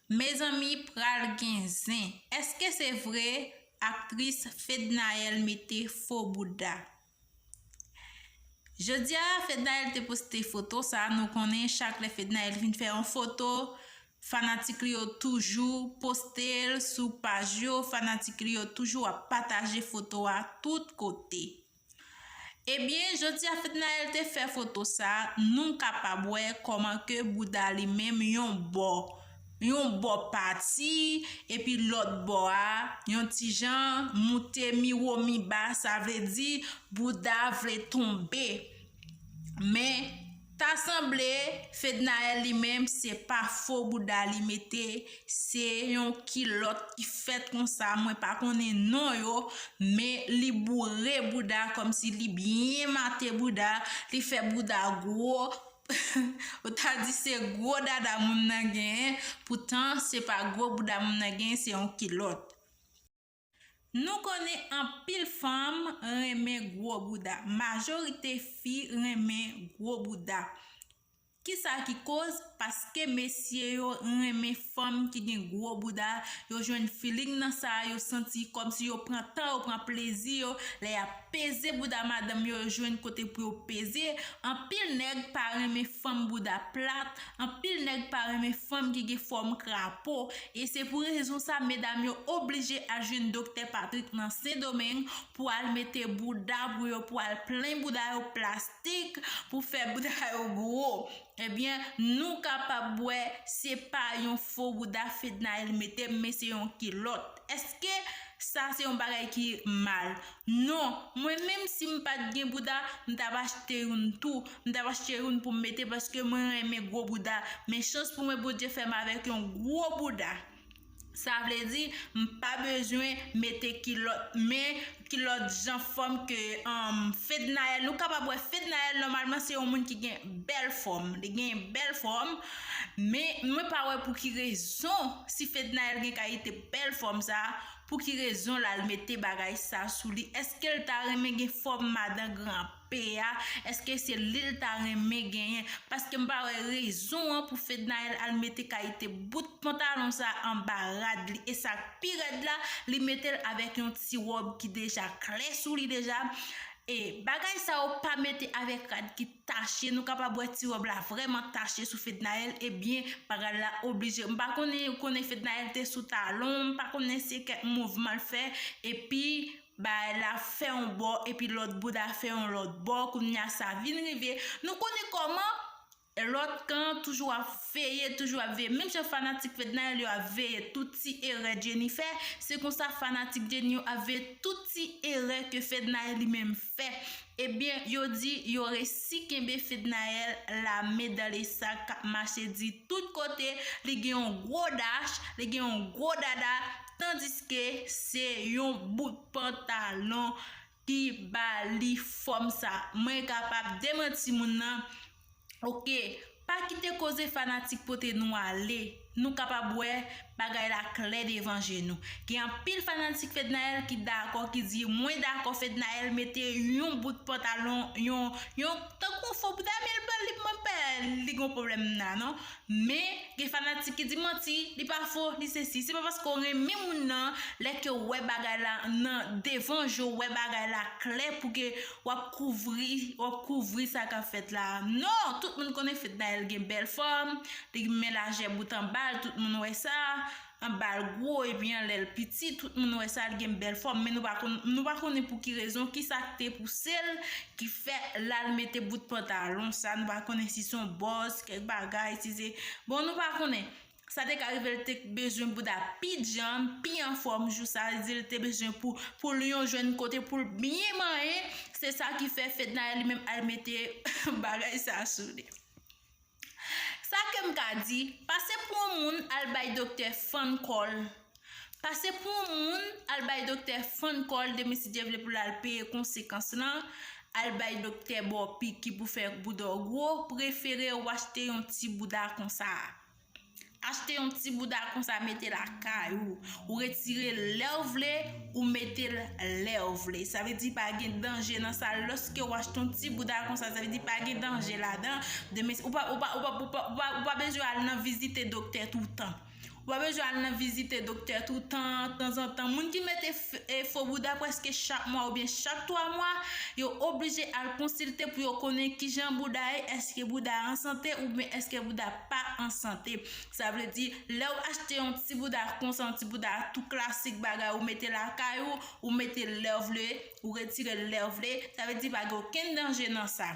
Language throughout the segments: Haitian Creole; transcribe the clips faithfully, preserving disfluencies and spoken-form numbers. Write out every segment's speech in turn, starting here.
Mezanmi, pral gen zen. Èske se vre aktris Fednaelle mete fo bouda? Jodi a, Fednaelle te poste foto sa. Nou konnen chak lè Fednaelle fin fè yon foto, fanatik li yo toujou poste l sou paj yo, fanatik li yo toujou ap pataje foto a tout kote. Ebyen, jodi a Fednaelle te fè foto sa, nou kapab wè kòman ke bouda li menm yon bò, yon bò pati, epi lòt bò a, yon ti jan moute miwo miba, sa vle di bouda vle tonbe. Men, ta sanble Fednaelle li menm, se pa fo bouda li mete, se yon kilòt ki fèt konsa, mwen pa konnen non yo, men li boure bouda kòmsi li byen mate bouda, li fè bouda gwo. Ou ta di se gwo dada moun nan genyen, poutan se pa gwo bouda moun nan genyen, se yon kilòt. Nou konnen anpil fanm renmen gwo bouda. Majorite fi renmen gwo bouda. Kisa ki koz? Paske mesye yo renmen fanm ki gen gwo bouda, yo jwenn feeling nan sa, yo santi kòmsi yo pran tan, yo pran plezi yo, lè y ap peze bouda madanm yo, yo jwenn kote pou yo peze. Anpil nèg pa renmen fanm bouda plat, anpil nèg pa renmen fanm ki gen fòm krapo. E se pou rezon sa, medam yo oblije al jwenn Doktè Patrick nan Sendomeng pou al mete bouda pou yo, pou al plen bouda yo plastik, pou fè bouda yo gwo. Ebyen, nou kapab wè se pa yon fo bouda Fednaelle mete, men se yon kilòt. Èske sa se yon bagay ki mal? Non, mwen menm si m pa t gen bouda, m t ap achte youn tou. M t ap achte youn pou m mete paske mwen renmen gwo bouda. Men chans pou mwen, Bondye fè m avèk yon gwo bouda. Sa vle di, m pa bezwen mete kilòt, men kilòt jan fòm ke um, Fednaelle. Nou kapab wè Fednaelle, nòmalman, se yon moun ki gen bèl fòm. Li gen bèl fòm, men mwen pa wè pou ki rezon, si Fednaelle gen kalite bèl fòm sa, pou ki rezon l al mete bagay sa sou li? Èske l ta renmen gen fòm madan granpe a? Èske se li l ta renmen genyen? Paske m pa wè rezon an pou Fednaelle al mete kalite bout pantalon sa anba rad li. E sa k pi rèd la, li mete l avèk yon ti wòb ki deja klè sou li deja. E bagay sa yo pa mete avèk rad ki tache. Nou kapab wè ti wòb la vrèman tache sou Fednaelle. Ebyen, bagay la oblije. M pa konnen, konnen Fednaelle te sou talon, m pa konnen se kèk mouvman l fè. Epi, bay la fè yon bò, epi lòt bouda fè yon lòt bò. Kounye a sa vin rive. Nou konnen kòman lòt kan toujou ap veye, toujou ap veye. Menm jan fanatik Fednaelle yo ap veye tout ti erè Jenny fè, se konsa fanatik Jenny yo ap veye tout ti erè ke Fednaelle li menm fè. Ebyen, yo di yo resi kenbe Fednaelle la men dan le sak k ap mache di tout kote, li gen yon gwo dach, li gen yon gwo dada, tandiske se yon bout pantalon ki ba li fòm sa. Mwen kapab demanti moun nan. Oke, pa kite koze fanatik pote nou ale. Nou kapab wè bagay la klè devan je nou. Gen anpil fanatik Fednaelle ki dakò, ki di, "Mwen dakò Fednaelle mete yon bout pantalon, yon, yon, tankou fo bouda, men li pa, li pa, li gon pwoblèm la, non." Men, gen fanatik ki di manti, li pa fo, li sesi. Se pa paske w renmen moun nan, lè ke w wè bagay la nan devan je w, wè bagay la klè pou ke w ap kouvri, w ap kouvri sa k ap fèt la. Non, tout moun konnen Fednaelle gen bèl fòm, li gen men lajè bout anba l, tout moun wè sa, anba l gwo, epi anlè l piti, tout moun wè sa, li gen bèl fòm, men nou pa konn, nou pa konnen pou ki rezon, kisa k te pouse l, ki fè l al mete bout pantalon sa, nou pa konnen si se yon bòz, kèk bagay, si se, bon, nou pa konnen. Sa te ka rive l te bezwen bouda pi djanm, pi anfòm jou sa, li di l te bezwen pou, pou l yon jwenn kote pou l byen manyen, se sa ki fè Fednaelle li menm al mete bagay sa sou li. Sa ke m ka di, pase pou yon moun al bay doktè fann kò l. Pase pou yon moun al bay doktè fann kò l, demen si Dye vle pou l al peye konsekans lan, al bay doktè ba w piki pou fè bouda w gwo, prefere w achte yon ti bouda konsa. Achte yon ti bouda konsa, mete l lakay ou. Ou retire l lè w vle, ou mete l lè w vle. Sa vle di pa gen danje nan sa. Lòske w achte yon ti bouda konsa, sa vle di pa gen danje ladan. Demen, ou pa, ou pa, ou pa, ou pa, ou pa, ou pa bezwen al nan vizite doktè toutan. Ou Ou pa bezwen al nan vizite doktè toutan, tanzantan. Moun ki mete f- e fo bouda prèske chak mwa oubyen chak twa mwa, yo oblije al konsilte pou yo konnen kijan bouda ye, èske bouda an sante oubyen èske bouda pa an sante. Sa vle di, lè w achte yon ti bouda konsa, yon ti bouda tou klasik bagay, ou mete lakay ou, ou mete lè w vle, ou retire lè w vle, sa vle di pa gen okenn danje nan sa.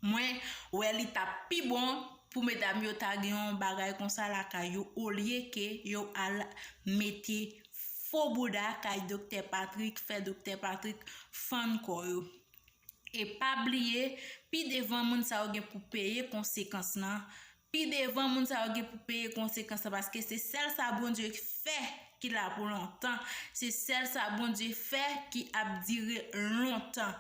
Mwen wè li t ap pi bon pou medam yo ta gen yon bagay konsa lakay yo, olye ke yo al mete fo bouda kay Doktè Patrick, fè Doktè Patrick fann kò yo. E pa bliye, pi devan moun sa yo gen pou peye konsekans lan. Pi devan moun sa yo gen pou peye konsekans lan, paske se sèl sa Bondye fè ki la pou lontan. Se sèl sa Bondye fè ki ap dire lontan.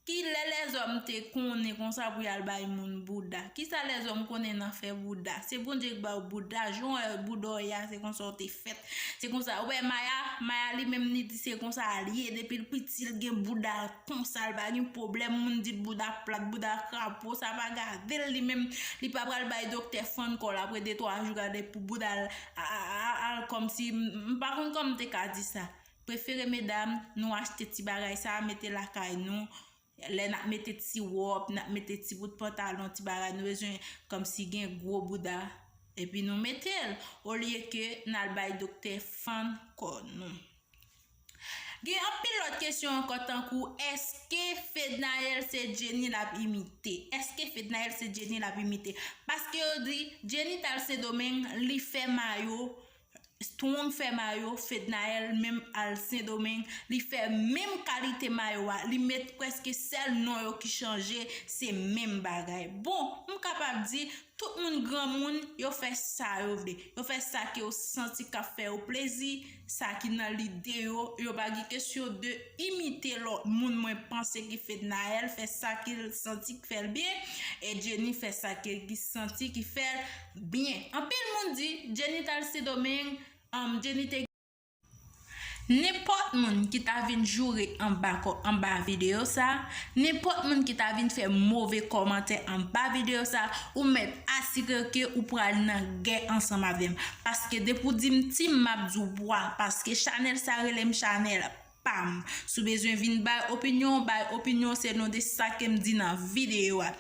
Ki lè lèzòm te konnen konsa pou y al bay moun bouda? Kisa lèzòm konnen nan fè bouda? Se Bondye ki ba yo bouda. Jan w wè bouda w ye a, se konsa w te fèt. Se konsa, ou wè Maya, Maya li menm li di se konsa l ye. Depi l piti, l gen bouda l konsa, l pa gen pwoblèm. Moun di l bouda plat, bouda krapo, sa pa gade l li menm. Li pa pral bay doktè fann kò l apre de twa jou, gade pou bouda l a- a- a- al kòmsi, m- m pa konn kòman m te ka di sa. Prefere medam, nou achte ti bagay sa, mete lakay nou. Lè n ap mete ti wòb, n ap mete ti bout pantalon, ti bagay, nou bezwen kòmsi gen gwo bouda, epi nou mete l, olye ke n al bay doktè fann kò nou. Gen anpil lòt kesyon ankò, tankou, èske Fednaelle se Jenny l ap imite? Èske Fednaelle se Jenny l ap imite? Paske yo di Jenny t al Sendomeng, li fè mayo, Strong fè mayo, Fednaelle menm al Sendomeng, li fè menm kalite mayo a, li met prèske sèl non yo ki chanje, se menm bagay. Bon, m kapab di, tout moun granmoun, yo fè sa yo vle. Yo fè sa ke yo santi k ap fè yo plezi, sa ki nan lide yo, yo pa gen kesyon de imite lòt moun. Mwen panse ke Fednaelle fè sa ke l santi k fè l byen, e Jenny fè sa ke li santi ki fè l byen. Anpil moun di Jenny t al Sendomeng, um, Jenny te. Nenpòt moun ki ta vin joure anba kò- anba videyo sa, nenpòt moun ki ta vin fè move kòmantè anba videyo sa, ou mèt asire ke ou pral nan gè ansanm avè m. Paske depi w di m team, m ap di w bwa, paske chanèl sa rele m chanèl pa m. Si w bezwen vin bay opinyon, bay opinyon selon de sa ke m di nan videyo a.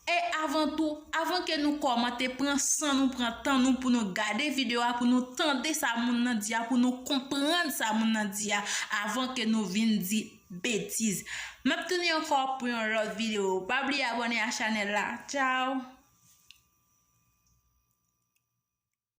E avan tou, avan ke nou kòmante, pran san nou, pran tan nou pou nou gade videyo a, pou nou tande sa moun nan di a, pou nou konprann sa moun nan di a, avan ke nou vin di betiz. M ap tounen ankò pou yon lòt videyo. Pa bliye abòne a chanèl la. Tchao!